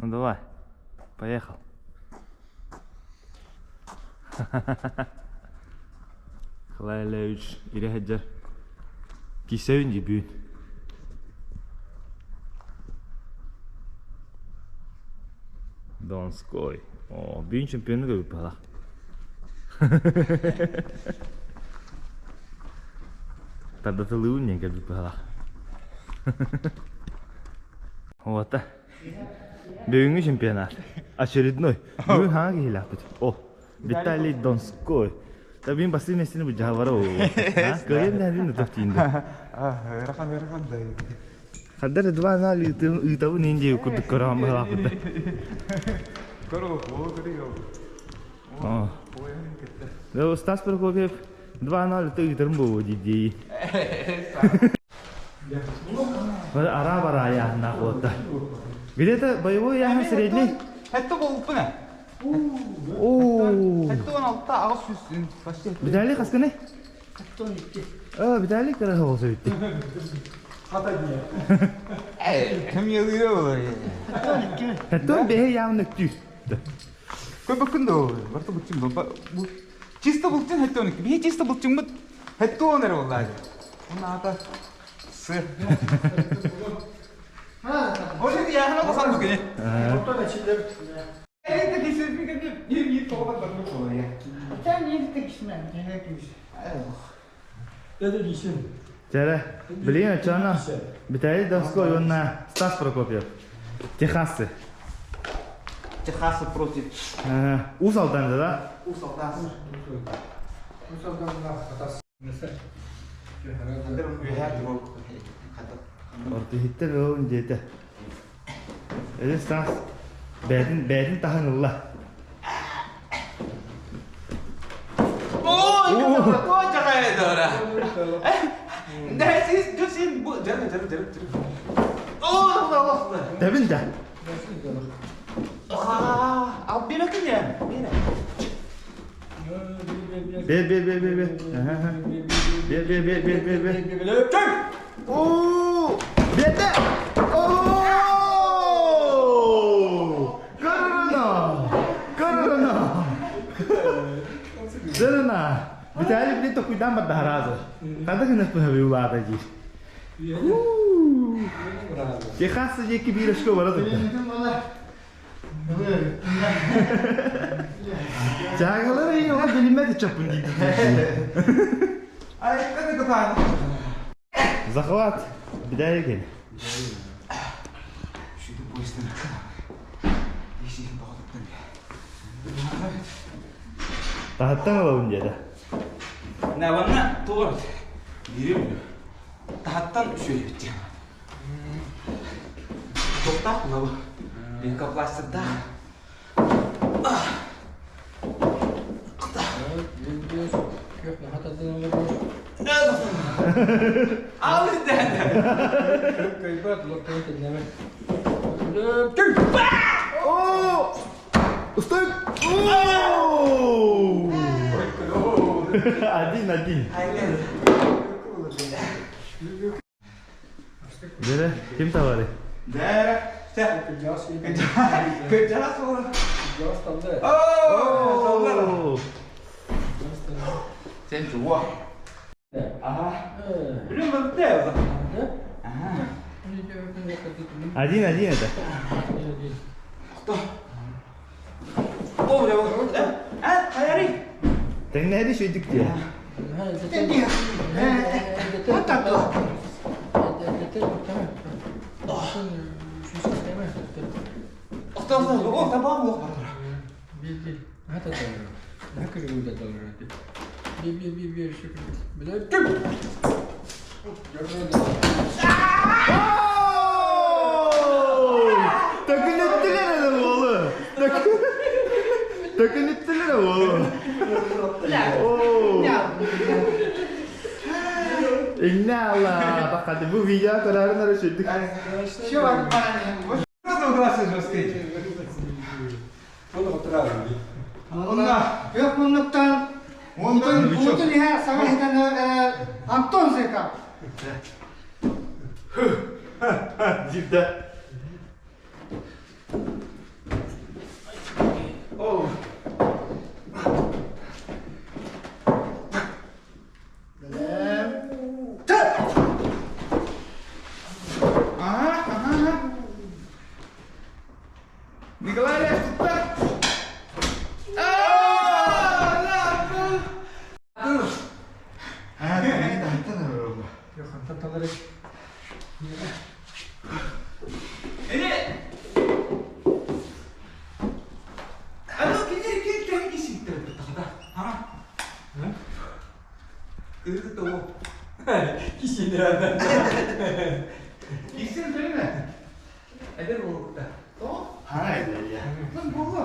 Ну давай, поехал. Николай ирэ сылдьар. Кисэбин дии бүгүн. Донской. О, бүгүн чемпионы көрбүт баҕалаах. Тардатылыыбын диэн кэлбит быһалаах. Вот. Бүгүҥҥү чемпионат. Очередной. Бүгүн хаҥа киһилээхпит. О, Виталий Донской. Да бин басты местини бу жаһабара о. Кыайан да бин тох тиинде. Ыарахан ыарахан да. Хаддар два нал ыытабын инди курдук көрөм быһалаахпыт да. Көрө, о көрө. О. Да Стас Прокопьев 2-0 ыытарым буолуо дии. Ара бара аяһыннаах буолта. Где-то боевой яһын средний. Это болуппуна. Оо. Это он алта аҕыс сүүс почти. Виталий хаскыны? Э, Виталий кыраһы болса битти. Ким елыйы болар. Хаттон бэһэ явно өттүү. Көбөккүн да барта булчун бу чисто булчун хеттон икки. Биһи чисто булчуммут хеттон эрэ буоллаа. Уна ата сы. Ол яхана басан бу кини. Чэрэ, билигин оччоҕуна Виталий Донской уонна Стас Прокопьев Техасцы. Техасы против. Уус Алдан да? Уус Алдан. Уус Алдан Хатас. Ортиһиттэр ол диэтэ. Эдэр Стас бэйэтин бэйэтин таһын ылла. Ой, какая дора. Да, син, син, бу, жары, жары, жары, жары. О, Тэбин да. Ал бера күнә. Бера. Бер бер бер бер бер. Бер бер бер бер бер бер. Оо! Бетте! Оо! Корона! Корона! Дырына! Виталий блин токуйдан барда харазы. Ханна гына пыһабы улаата дии. Техассы диэки биир очко бара турда. Чаагалар ый оҕо билиммэт ыччаппын диибит. Захват Бидайкин. Таһыттан ылабын диэтэ. Наванна туор биирим таһаттан үсүөйбүт Туохтаах буолабы? Лейкопластырдаах. О! Стой! Один, один. Дere, ким табары? Дere, Кырдьаҕас буолар. Оо! Сен чуга. Ага. Блин, вот это. Один, один это. Кто? О, а, хайари. Тэҥнээри шүйдүк дии. Төкүнүттүлэр эрэ уолу. Төкүнүттүлэр уолу. Инна Алла, бакады бу видео көрөрүн эрэ сүрдүк. Күөх муннуктан уутун иһэ саҥа иһитэн Антон Зыков. Дивда. Николай тутта. Кисин söyleme. Эдэр буолукта. Lan буолла.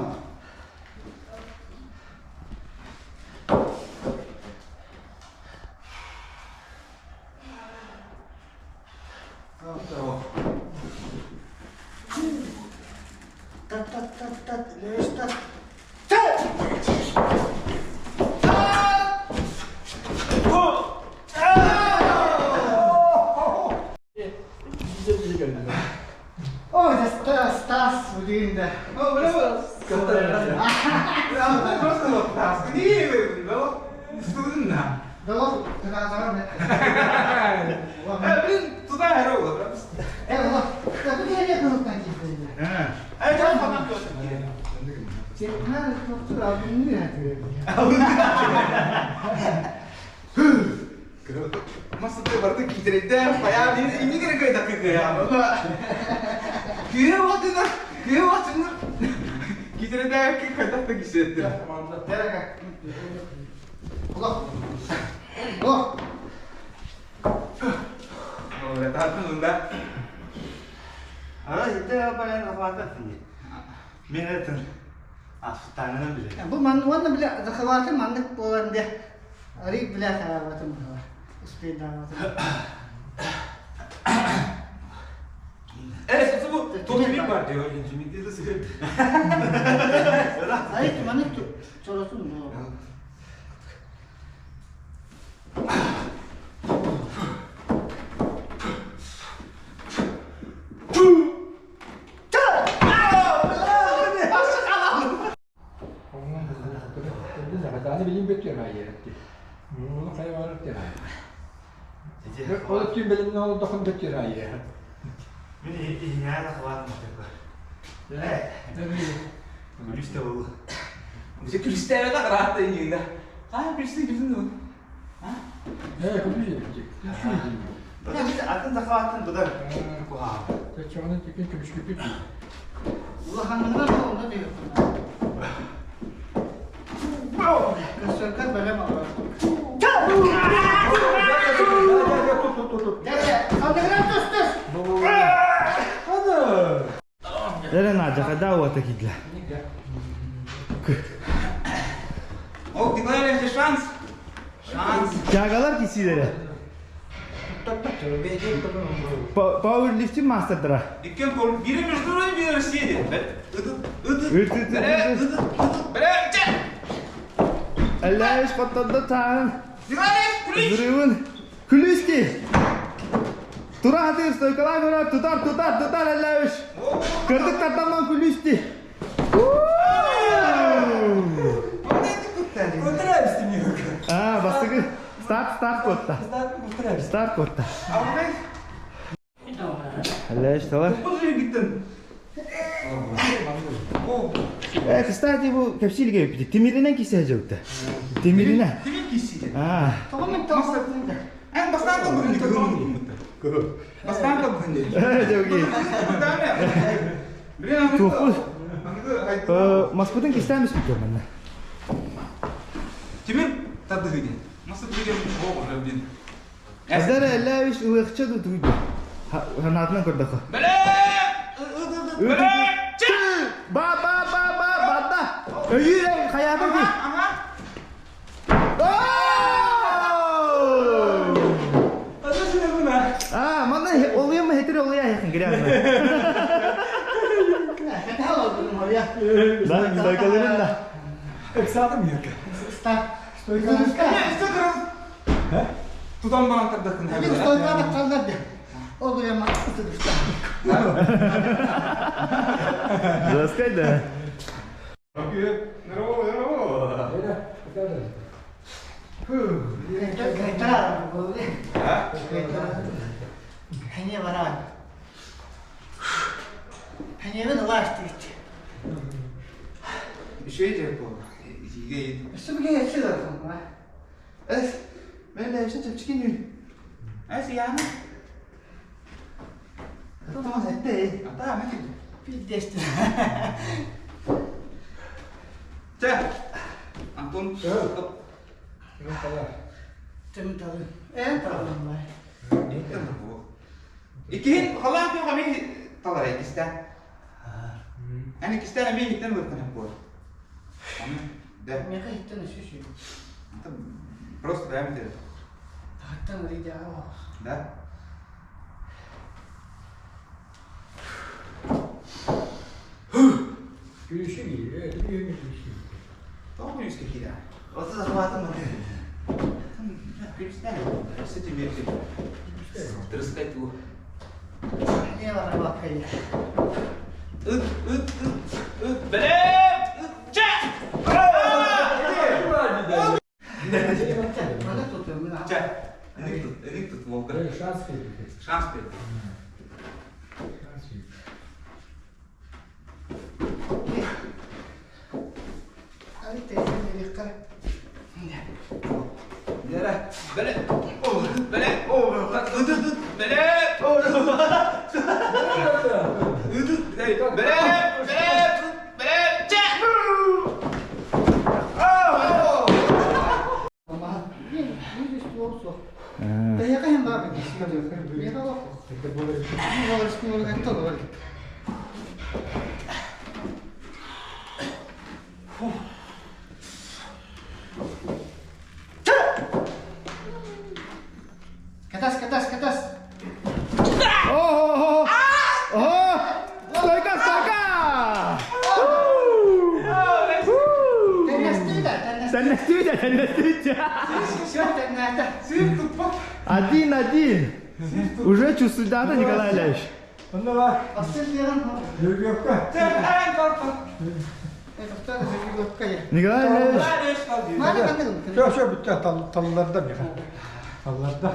Тат тат тат тат леш тат. О, это Стас, Стас, блин, да. О, браво! Просто вот Стас. Студенно. Да вот, туда Блин, туда дорога. Э, вот, да где я тут найти? А это потом тоже. Масты барды китерде, бая мин ине генә кайда кыйды я. Күйе ватына, күйе ватына. Китерде ки кайда та кисетте. Ora тартын да. Ара ите баян захвата сини. Мен этин асутаңынан биле. Бу ман уонна бile захваты маннык буолан де арый биле хараабатым буолар. Успейдаабатым. Э, бу тотемик бар diyor. Жиминде де сөйлеп. Арый маннык чоросун буолар. Мен иңää захват мутеко. Күлүстэ болу. Бизе күлүстәбе да караатта инде. Кай күлүстә күлүстә. Атын захватын будар. Улаханынан онда диyor. Көсөргө бөлөм алар. Сандыгынан түс түс. Лера Надя, когда вот такие для? О, Николай шанс. Шанс. Тягалар кисилere. Powerlifting master'dıra. Иккен кол бири международный, бири Россия. Ыды, ыды. Ыт, ыт, ыт, ыт. Ыды, ыды. Бре, че. Әлләш паттады тағын. Николай, күлүш. Взрывын. Күлүсти. Тура хатыр, стойкалар көрөр, тутар, тутар, тутар әлләш. Кырдык тартаман күлүсти. А, бастыгы. Старт, старт котта. Старт котта. Әлләш, талар. Бұл жерге кеттің. О, Э, кстати, бу кепсилге бит. Темиринен кисе жөктө. Темирине. Темир кисиде. А. Тоҕо тоҕо Эн бастан да бүгүн бүгүн. Бастан да бүгүн. Жөги. Блин, Туху. Маспутын кистемиш бит көрмәнне. Темир тады деген. Насыл деген о, блин. Аздар әлләвиш уйыкча ду туйду. Ханатынан көрдөх. Бля! Бля! Ба ба ба ба ба да. Өйү хаябы ди. Ага. А, мана олуя хетер олуя якын грязно. Да, стойкаларын да. Тутан баран тардакын. Заскай да. Здорово, здорово. Үчүгэй дьарык буолла. Итиигэ Өссө бигэй өссө да Эс, мен ләйшін чепчики нүй. Эс яны. Томас этте. Ата мен. Пиздешти. Чэ. Антон. Тым талы. Эн талым. Иккиһин халаан туох эмиэ талар иккистээн. Эн иккистээн эмиэ иһиттэн ылыаххын буолар. Аны да. Миэхэ иһиттэн өссө үчүгэй. Просто бэйэм этэрим. Таһыттан ырыйдааҕа Да. Тоҕо күнүскэ киирэ? Осы захватым Күнүстээн өссө тимиэрдим. Тырыскай туу. Не бар баккай. Ыт, ыт, ыт, ыт, бэлэм! Ыт, чэ! Мана тутуом. Чэ, эник тут, эник тут, Волга. Шанс берди. Шанс берди. Али тейсен директор. Бэлэм, бэлэм, бэлэм, ыт, ыт, ыт, бэлэм! Ыт, ыт, бэлэм, бэлэм, бэлэм, чэ! Катас, катас, катас. О, о, стойка, стойка! Тэннэстиидэ, Тэннэстиидэ, тэннэстиидэ. тэннэстиидэ. Сир туппат. Один-один. Уже чувствую, да, Николай Ильич? Онно бар. Жүргөккө. Чэ, эн kalktın. Николай Ильич. Все, все, бүттэ талларда миха. Талларда.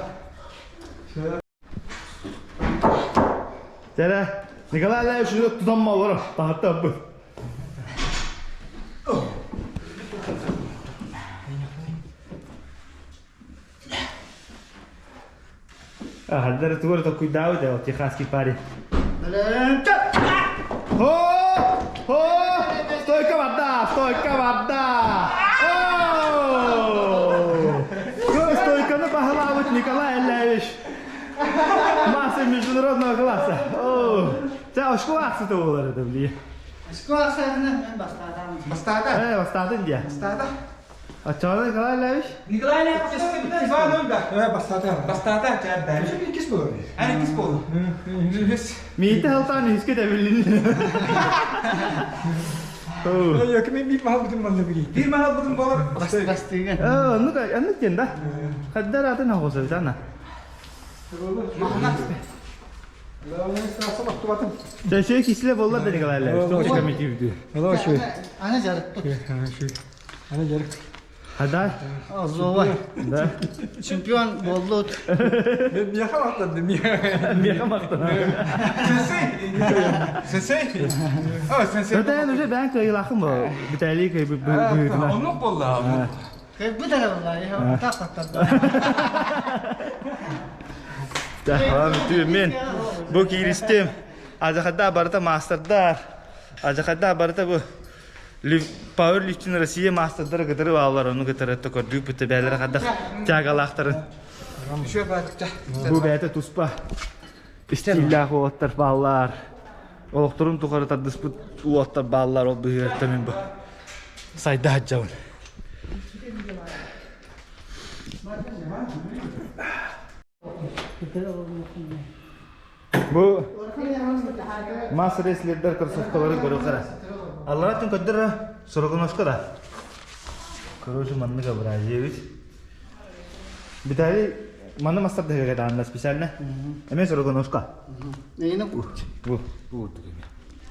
Тәрә, Николай Ильич уже тузанма олар. Тахта бу. Хаддар тугар такой даут, э, техасский парень. О! О! Стойка вода! Стойка вода! О! Стойканы баһылаабыт Николай Ильич. Мастер международного класса. О! Чэ, очко ахсыта буолар это, блин. Бастаата. Э, бастаатын дия. Бастаата. Оччоҕуна Николай Ильич? Николай Ильич, два ноль Э, бастаата. Бастаата, чэ, бэр. Иккис болор. Эн иккис буолла. Үһүс. Миитэ халтаан үһүскэ тэбилиннэ. О. Э, кими бир махал бутун манна били. Биир махал бутун болор. Э, оннук оннук диэн да. Хаддар атын оҕусабыт ана. Махна. Чэ, кисле болла да Николай Ильич. Точка метивди. Ана жарык. Ана жарык. Хада? Азова. Да. Чемпион болду. Миха мактанды, миха. Миха мактана. Сенсей. Сенсей. О, сенсей. Өтен уже бән кыйлахым бу. Виталий кый бу бу. Оннук болла. Бу тарабылар, так Да, мен бу киристим. Ажахада барыта мастердар. Ажахада барыта бу пауэрлифтинг Россия мастердары кытырып алар, оны кытыры көрдүк бүттө бәлер хадах тягалахтарын. Еще бәтті. Бу бәйті туспа. Стиллях уоттар баллар. Олохторун тухары тардыспыт уоттар баллар ол быһыырта мен бу. Сайда хаджабын. Бу мас рестлердер кроссовкалары көрө кара. Аллара түн көддөр сорогоношка да. Короче, маннык образевич. Виталий, маны мастер дэгэ даанна специально. Эме сорогоношка. Нейне курт. Бу, бу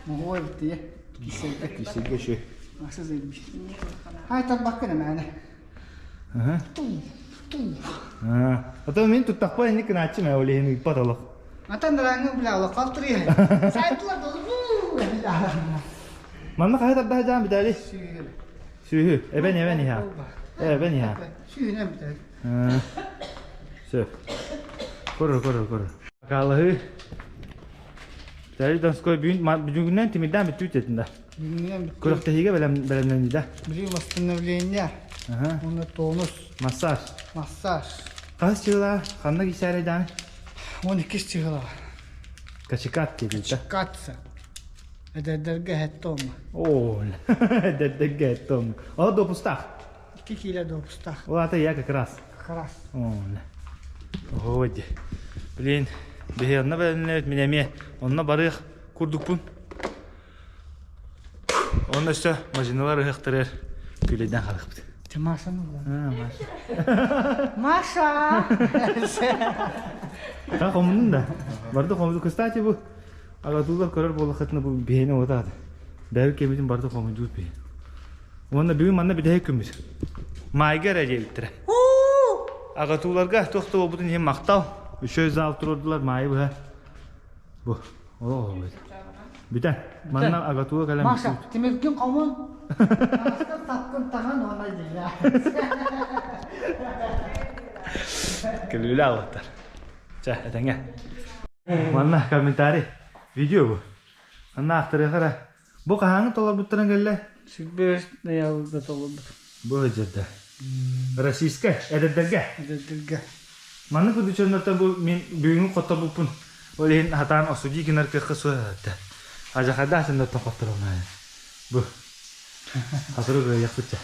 Ой, битти. Кисел. Киселге ши. Максыз элбиш. Хай табаккына мәне. Ага. А то мен туттахпа инник начи мэ олехин иппат олох. Атан дараңы биле ала калтыры. Сайтлар долу. Манна хаһы тардаһа дьаан Виталий? Сүүһү. Эбэн эбэн иһа. Эбэн иһа. Сүүһүнэн бүтэр. Сөп. Көрөр, көрөр, көрөр. Калаһы. Виталий Донской бүгүн бүгүннэн тимирдээн бүттүүт этин да. Бүгүннэн бүттүү. Күрэхтэһиигэ бэлэм бэлэмнэнии да. Билим восстановление. Аха. Уонна тонус. Массаж. Массаж. Хас чыла ханна кисээрэй дааны? 12 чыгыла. Качекат диэбит да. Катса. Эдэрдэргэ хэтте олма. Оо, эдэрдэргэ хэтте олма. Ол допустаах. 2 кило допустаах. Ол ата я как раз. Как раз. Оо, ди. Блин, биһи онно бэлэмнэбит мин эмиэ онно барыах курдукпун. Онно өссө мажиналар ыһыахтарыгар күлэйдэн халыхпыт. Маша ну А, Маша. Маша! Та хомунун да. Барды хомуду. Кстати, бу агатуулар көрөр буоллаххытына бу биһиэни уотаат. Бэйбит кэбитин барды хомуйдуут би. Уонна бүгүн манна бүтэһик күммүт. Маайга эрэ диэбиттэрэ. Агатууларга туох да буолбутун иһин махтал. Үчүгэй зал туруордулар маайы быһа. Бу. Олох Бүтэн. Манна агатууга кэлэн Маша, тимиргин хомун. Таҥаскын сапкын таҥан уонна дьиэ. Көлүлэ алаттар. Чэ, этэҥҥэ. Манна комментарий. Видео бу. Манна ахтарыаха эрэ. Бу хаһааҥҥы толорбуттарын кэллэ? Сүрбэ ноябрьга толорбут. Бу сылдьарда. Российскай, эдэрдэргэ. Эдэрдэргэ. Маннык выдученнартан бу мин бүгүҥҥү хотторбуппун. Ол иһин хатаан осудии гынар кыахха суох этэ. Ажахайдаах дьоннортон хотторумнаайын. Бу. Хатыры кыайыахпыт чэ.